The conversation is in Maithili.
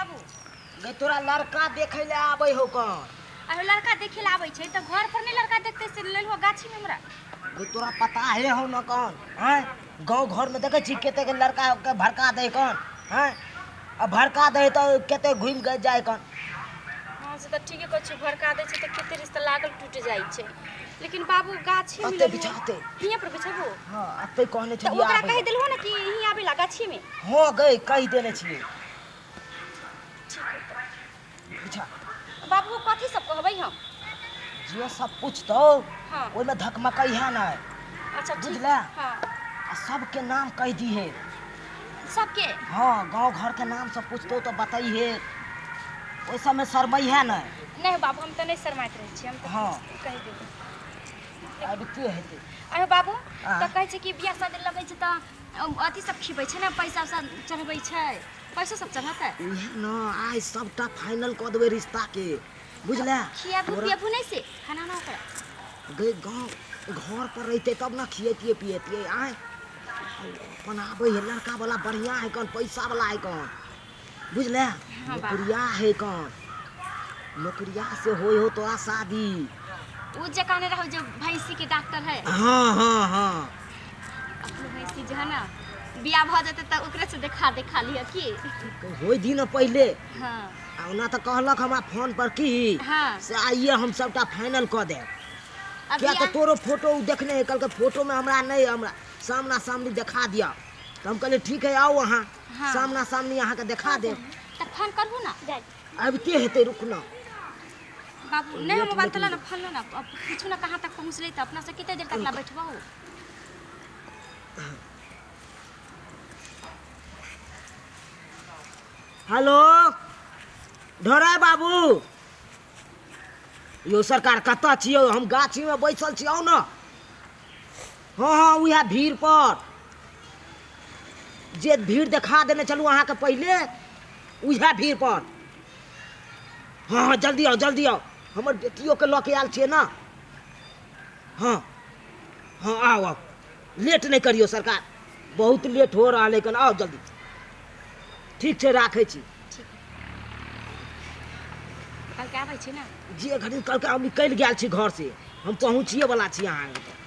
बाबू? गै तोरा लड़का देखै लए आबै हौ कन। अरे लड़का देखे ला आबै छै तऽ घर पर नहि लड़का देखतै से लेलहो गाछी में हमरा। गै तोरा पता हे हौ न कन आँय गाँव घरमे देखै छी कतेक लड़का के भड़का दै कन आँय आ भड़का दै तऽ कते घुमि कऽ जाइ कन। हँ से तऽ ठीके कहै छी, भड़का दै छै तऽ कते रिश्ता लागल टूटि जाइ छै। लेकिन बाबू गाछी में अते बिछाते हियाँ पर बिछेबो। हँ अते कहने तऽ छलियै ओकरा आबै कहि लए। देलहो ने कि हियाँ आबै ला गाछी में? हँ गै कहि देने छियै। ठीक है तऽ बिछा। बाबू कथी सब कहबै हम? जे सब पूछतौ हाँ। ओहिमे धकमकैहे नहि। अच्छा ठीक। बुझले? हाँ। आ सबके नाम कहि दिहे। सबके? हाँ गाँव घरके नाम सब पूछतौ तऽ बतैहे, ओहि सबमे शरमैहे नहि। नहि बाबू हम तऽ नहि शरमाइत रहै छी, हम तऽ हाँ। कहि देबै। आबिते हेतै। अरे बाबू आँ। तऽ कहै छै कि बियाह शादी लगै छै तऽ अथी सब खिबै छै ने, पैसा उसा चढ़बै छै, पैसो सब चढ़तै? उएह ने आइ सबटा फाइनल कऽ देबै रिश्ताके, बुझले? खियाबू पियाबू नहि से खाना उना ओकरा? गै गाँव घर पर रहितै तब ने खियैतियै पियैतियै। आँय अपन आबै है लड़का वाला बढ़िआँ है कन, पैसा वाला है कन, बुझले? हाँ बाबू। नौकरिया है कन, नौकरिया से होय हो तोरा शादी। उ जे कहने रहौ जे भैंसी के डॉक्टर है। हाँ हाँ हाँ। अपनो भैंसी जे है ना बियाह भऽ जेतै तऽ ओकरे से देखा देखा लिअ की होय दी न पहिले। हाँ। आ ओना तऽ कहलक हमरा फोन पर की हाँ। से आइए हम सबटा फाइनल कऽ देब। आ किया तऽ बियाह तोरो फोटो उ देखने है, कहलकै फोटोमे हमरा नहि, हमरा सामना सामनी देखा दिअ। तऽ हम कहलियै ठीक है आउ अहाँ। हाँ। सामना सामनी अहाँके देखा देब। तऽ फोन करहु ना। आबिते हेतै, रुक ना। बाबू नहीं हम मोबाइल तला ना फोन लो ना, अब पूछू ना कहाँ तक पहुँचलै तऽ अपना से कते देर तक ला बैठबहु। हेलो ढोराय बाबू, यो सरकार कतऽ छियै? हम गाछीमे बैसल छी, आउ ने। हाँ हाँ उएह भीड़ पर जे भीड़ देखा देने चलू अहाँके पहिले, उएह भीड़ पर। हाँ हाँ जल्दी आउ जल्दी आउ, हमर बेटियोके लऽ के आयल छियै ने। हाँ हाँ आउ आउ, लेट नहि करियौ सरकार, बहुत लेट हो रहल है कन, आउ जल्दी। ठीक छै राखै छी। ठीक कल के आबै छी ना? जे घड़ी कल के हम निकलि गेल छी घर से, हम पहुँचिए वाला छी अहाँ ओतऽ।